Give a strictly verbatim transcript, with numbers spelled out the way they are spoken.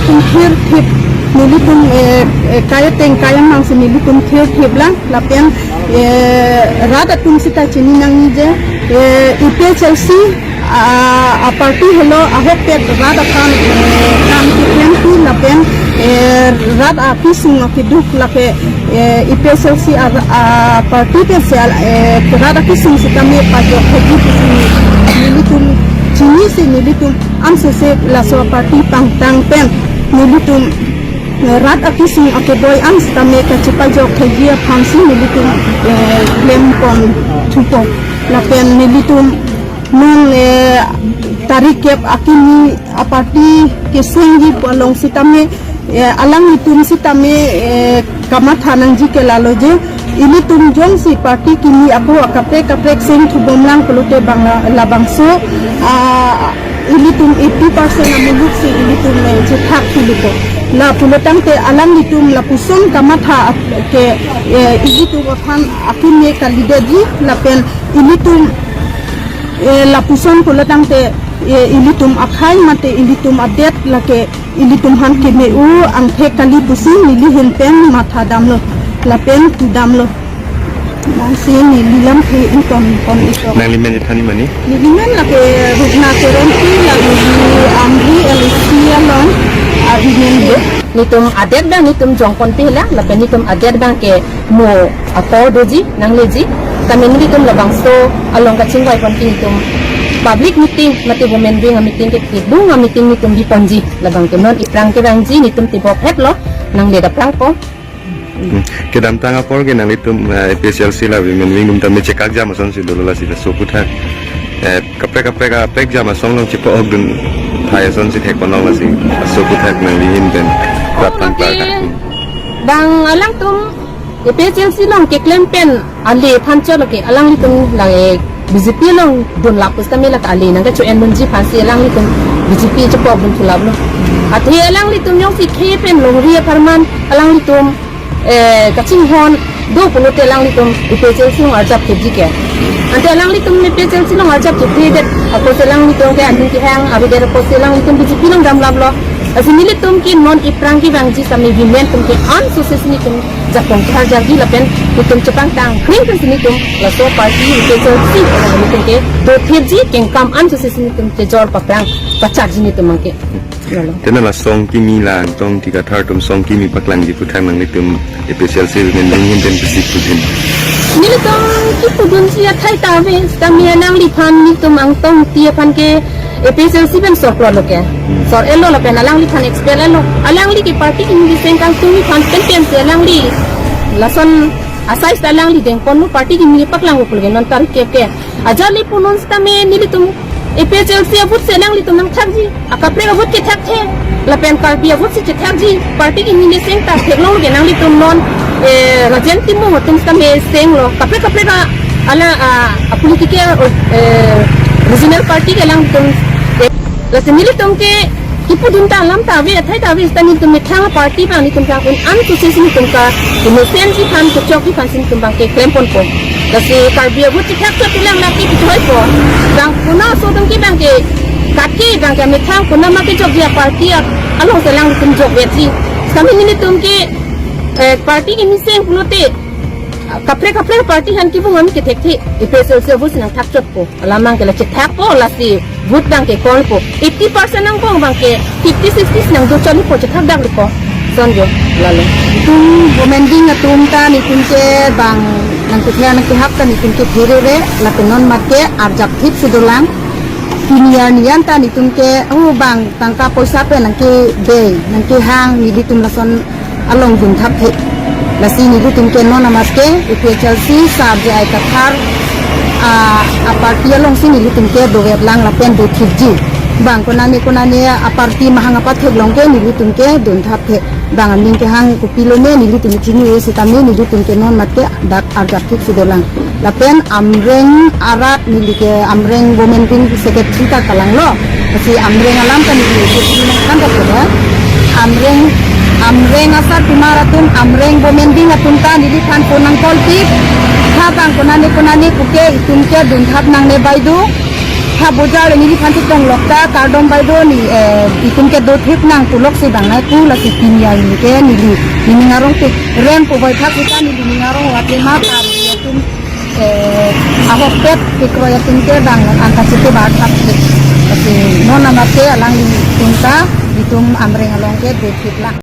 Thirthip, nelitum, eh, eh, kaya teng kaya mang si nelitum thirthip lang, lapen, eh, rat atum sita chini nangji je, eh, A P H L C, ah, a party helo ahokpet rat aphan, eh, kam keklem pi lapen, eh, rat akisung akeduk lake, eh, A P H L C a, a party pen si, eh, rat akisung sitame pajok hedi pusi nelitum chini si nelitum ansose laso party pangtang pen nelitum, eh, rat akisung akeboi an sitame kachepajok hedi aphan si nelitum, eh, klem pon thupo. Lapen nelitum non, eh, tarik kep akimi a party kesengji pu along sitame, eh, alanglitum sitame, eh, kamatha nangji ke lalo je, ilitum jongsi party kimi ako akaprek kaprek seng thubom lang pulote bang la-, labangso, ah, ilitum eighty percent amuluk si ilitum, eh, chethak thuliko. La pulotangte alanglitum lapuson kamatha ap-, ke, eh, ilitum aphan akimi kalidetji lapen ilitum, eh, lapuson pulotangte, eh, ilitum akhai mate ilitum adet lake ilitum aphan keme-u angthek kali pusi neli ahin pen matha damlo lapen pudamlo. Nangsi neli lamthe ington pon iso. Nangli men ithan ni mani? Neli men lake Rukna Teronpi, lake Amri L A C along avi men do. Netum adet abang netum jongpon pehla, lapen netum adet abang ke mo akor doji, nangleji, kami nelitum labangso along kachingvai pon ke netum public meeting, mate women wing a meeting ke kibung a meeting netum biponji, labang ke non iphrang kevangji, netum tibok hetlo, nangle daphrang ko. Hmm. Kedamtang apor ke nanglitum, eh, A P H L C la women wing atum tame chekak jam asonsi dolo lasi laso aputhak, eh, kaprek kaprek a pek jam asong along chepa-ok dun thai asonsi thek panong lasi laso aputhak nangli ahin pen rat aphan klar kha. Bang alangtum A P H L C along keklem pen ale aphan cholo ke alanglitum lang, eh, B J P along dun lap pusitame lake ale nangkacho-en dunji aphansi alanglitum B J P chepa-ok dun thulaplo. Athe alanglitum jongsi khei pen longri apharman alanglitum, eh, kachinghon do pulote alanglitum A P H L C along arjap thepji ke. Ante alanglitum A P H L C along arjap thepthedet apotsi alanglitum ke aning kehang avedet apotsi alanglitum B J P along damlaplo. Lasi nelitum ke non iphrang kevangji sitame women atum ke ansose si netum jakong kehar jarji lapen netum chepangtang kring pensi netum laso party A P H L C netum ke dothepji, kengkam ansose si netum kejor paphrang pachakji netum abang ke. Lalo. Tena la song kimi lang tong ti Kathar atum song kimi paklangji aputhak nanglitum A P H L C women wing ahin pen pusi pudun. Nelitum kipudunsi athai ta ave, sitame alangliphan netum angtong ti aphan ke A P H L C pen sor klolo ke. Sor-etlo lapen alangliphan expel-etlo. Alangli ke party kimi keseng kangtungji aphan pen pensi alangli lason asai sita alangli dengponlo, party kimi paklang ukul ke non tarik kep ke. Ajali punon sitame nelitum A P H L C a-vote si alanglitum nangthakji, akaprek a-vote ke thekthe, lapen Karbi a-vote si chethakji, party kimi keseng ta theklong ke nanglitum non, eh, Rajen Timung atum sitame senglo, kaprek kaprek a, ala, a, a political, eh, regional party ke alanglitum, eh, lasi nelitum ke kipudun ta alam ta ave, athai ta ave, sita netum methang party abang netum kang un an kusi si netum ka, netum sensi aphan kuchokji aphansi netum abang ke klemponpo. Lasi Karbi a-vote chethak chot lang lake kichoipo. Bang kona aso atum ke abang ke, kat ke abang ke methang kona ma kechokji a-party a, alongsi alanglitum jokvetji. Kami nelitum ke, eh, party kimi seng pulote, kaprek kaprek party aphan kibung ami kethekthe, A P H L C a-vote si nangthak chotpo. Alam abang ke la chethakpo, lasi vote abang ke konpo. Eighty percent nangkong abang ke fifty sixty si nangdo cholipo, chethak daklipo. Son jo, lalo. Netum women wing atum ta netum ke bang nangkethek nangkehap ta netum ke pherere, lapen non mat ke arjap thipsi dolang. Pini arni an ta netum ke, oh, bang tangka poisa pen nangkebe, nangkehang, nelitum lason along dunthapthe. Lasi nelitum ke non amaske A P H L C sar J I Kathar, ah, a-party alongsi nelitum ke dovetlang lapen dothipji. Bang konane konane a-party mahang apathek along ke nelitum ke dunthapthe. Bang aning kehang kopilone nelitum chini-e sitame nelitum ke non mat ke dak arjap thipsi dolang. Lapen Amreng arat neli ke Amreng Women Wing Secretary ta kalanglo. Lasi Amreng alam ta neli secretary nangkhan ta keda. Amreng, Amreng asar tumar atum, Amreng Women Wing atum ta neliphan phone nang call pi. Ha bang konane konane puke itum ke dunthap nangne bai do. Ha bojar le neliphan chetong lok ta kardom bai do ni, eh, itum ke dothip nang pulok si bang nai pu lasi pini arni ke neli, nening arong te rem pu bai thak sita neli ning arong wat le ma kar itum, eh, ahokpet kekroi atum ke bang an ta chete bar thak si. Lasi non amate alanglitum ta itum Amreng along ke dothip lang.